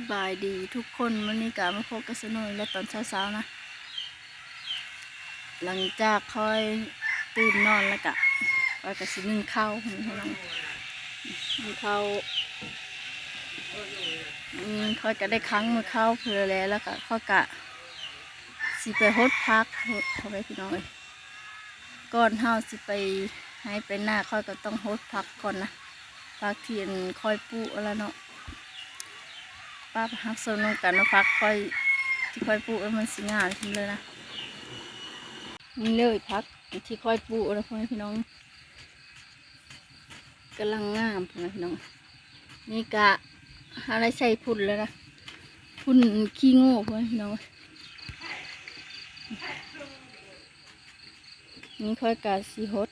ສະບາຍດີທຸກຄົນ, ມື້ນີ້ກະມາພົບກັບສາວນົງອີກແລ້ວຕອນເຊົ້າໆນະ. ຫຼັງຈາກຂ້ອຍຕື່ນນອນແລ້ວກະ ຂ້ອຍກະຊິໜຶ້ງເຂົ້າ ໜຶ້ງເຂົ້າ ອືມ ຂ້ອຍກະໄດ້ຄັງມື້ເຂົ້າເພື່ອແລ້ວ ແລ້ວກະຂ້ອຍກະຊິໄປຫົດຜັກ ພໍ່ແມ່ພີ່ນ້ອງເອີຍ. ກ່ອນເຮົາຊິໄປໄຮ່ໄປນາ ຂ້ອຍກໍຕ້ອງຫົດຜັກກ່ອນນະ, ຜັກທີ່ອັນຂ້ອຍປູກຫັ້ນລະເນາະ. ປ້າຮັບຊົມນຳກັນວ່າຜັກຂ້ອຍ ທີ່ຂ້ອຍປູກແລ້ວມັນຊິງາມຂຶ້ນເລີຍນະ. ນີ້ເລີຍຜັກທີ່ຂ້ອຍປູກນະ ພໍ່ແມ່ພີ່ນ້ອງ, ກຳລັງງາມ ພໍ່ແມ່ພີ່ນ້ອງ. ນີ້ກະເຮົາໄດ້ໃສ່ຝຸ່ນແລ້ວນະ, ຝຸ່ນຂີ້ງູ ພໍ່ແມ່ພີ່ນ້ອງ. ນີ້ຂ້ອຍກະຊິຫົດ.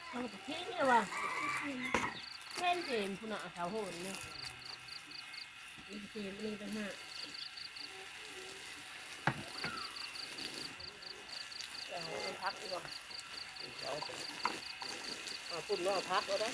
ເຂົາກໍເພງແລ້ວວ່າ ແມ່ນເພງພຸ້ນນະ ເສົາໂຫນນີ້ ມີເພງ ມີບັນຫາ. ເອົາຜັກອີກບໍ່? ເອົາປຸ້ນບໍ່ເອົາຜັກບໍ່ໄດ້.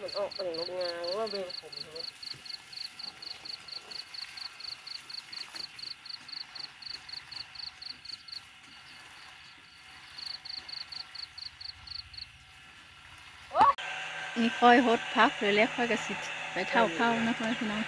ມັນອອກເປັນລູກງາ ຫຼືວ່າເບນຜົມ. ນີ້ຂ້ອຍຫົດຜັກເລີຍແລ້ວ ຂ້ອຍກໍຊິໄປເຖົ້າເຂົ້ານະ ພໍ່ແມ່ພີ່ນ້ອງ.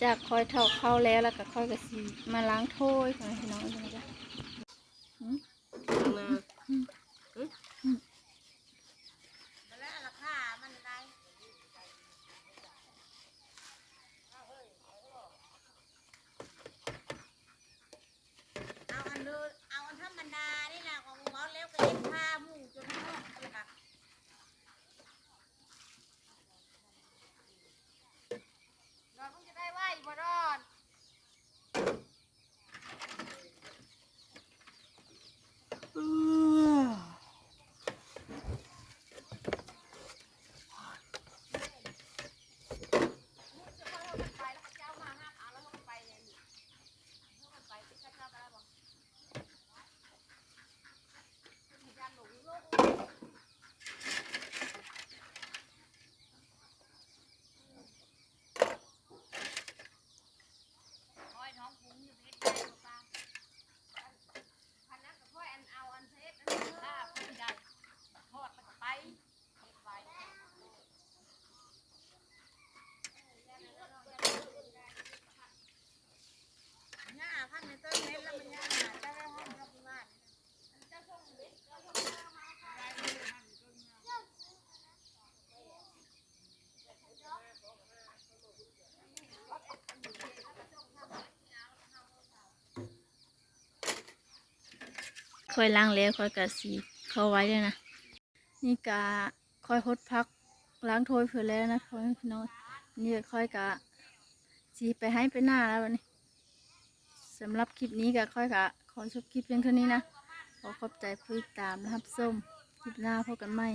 ຈາກຂ້ອຍເຖົ້າເຂົ້າແລ້ວ ແລ້ວກໍຂ້ອຍກໍຊິມາລ້າງຖ້ວຍ ພໍ່ແມ່ພີ່ນ້ອງເອີຍ. ມາ ອືມ ອືມ ເອົາອັນເດີ ເອົາອັນທຳມະດານີ້ລະ ຂອງເວົ້າແລ້ວກໍເຮັດພາໝູ່ຈົນຮອດ ດອນ ມຶງຈະໄດ້ໄວບໍ່ດອນ? ຂ້ອຍລ້າງແລ້ວ ຂ້ອຍກະຊິເຂົ້າໄວ້ແລ້ວນະ. ນີ້ກະຂ້ອຍຫົດຜັກ ລ້າງຖ້ວຍເພິ່ນແລ້ວນະ ພໍ່ແມ່ພີ່ນ້ອງ. ນີ້ຂ້ອຍກະຊິໄປໄຮ່ໄປນາແລ້ວບັດນີ້. ສຳລັບຄລິບນີ້ກະ ຂ້ອຍກະຂໍຈົບຄລິບພຽງເທົ່ານີ້ນະ. ຂໍຂອບໃຈຜູ້ຕິດຕາມ ແລະ ຮັບຊົມ. ຄລິບໜ້າພົບກັນໃໝ່.